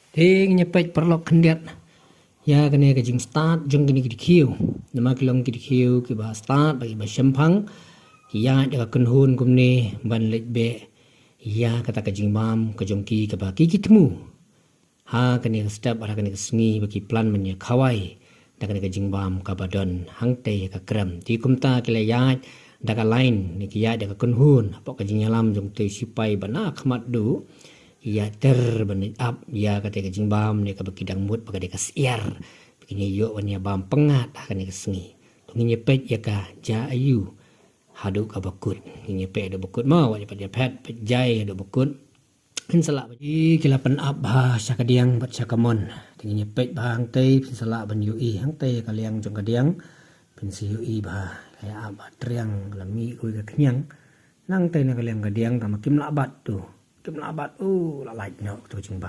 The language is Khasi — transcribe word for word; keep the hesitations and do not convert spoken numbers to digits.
Te ngin ïa peit paralok khyndiat ïa kane ka jingstad jong kine ki dkhiew. Namar ki long ki dkhiew kiba stad bad kiba shemphang, ki ïaid da ka kynhun kumne ban leit beh ïa kata ka jingbam ka jong ki kaba ki ki thmu ha kane ka step, ha kane ka sngi ba ki plan ban ïa khawai da kane ka jingbam kaba don hangtei ha ka krem. Te kumta ki la ïaid da ka line ne ki ïaid da ka kynhun hapoh ka jingïalam jong utei u sipai ba na khmat duh, ki ïaid ter ban ap ïa katei ka jingbam ne kaba ki dang mut ba ka dei ka syiar ba kin ïa ïoh ban ïa bam pyngngad ha kane ka sngi. To ngin ïa peit ïa ka jia aïu haduh kaba kut. Ngin ïa peit haduh ba kut mo, wat ïa peit ïa phet, peit jai haduh ba kut. Phin sa lah ba, i, ki la pynap bha sha ka diang bad sha ka mon. Te ngin ïa peit bha hangtei, phin sa lah ban ïohi hangtei ka liang jong ka diang. Phin sa ïohi bha ka ïa ap bha triang, la mih kawei ka khñiang nangtei na ka liang ka diang, tangba kim lah bat tu. Kim lah bat, u, la lait noh tu ka jingbam.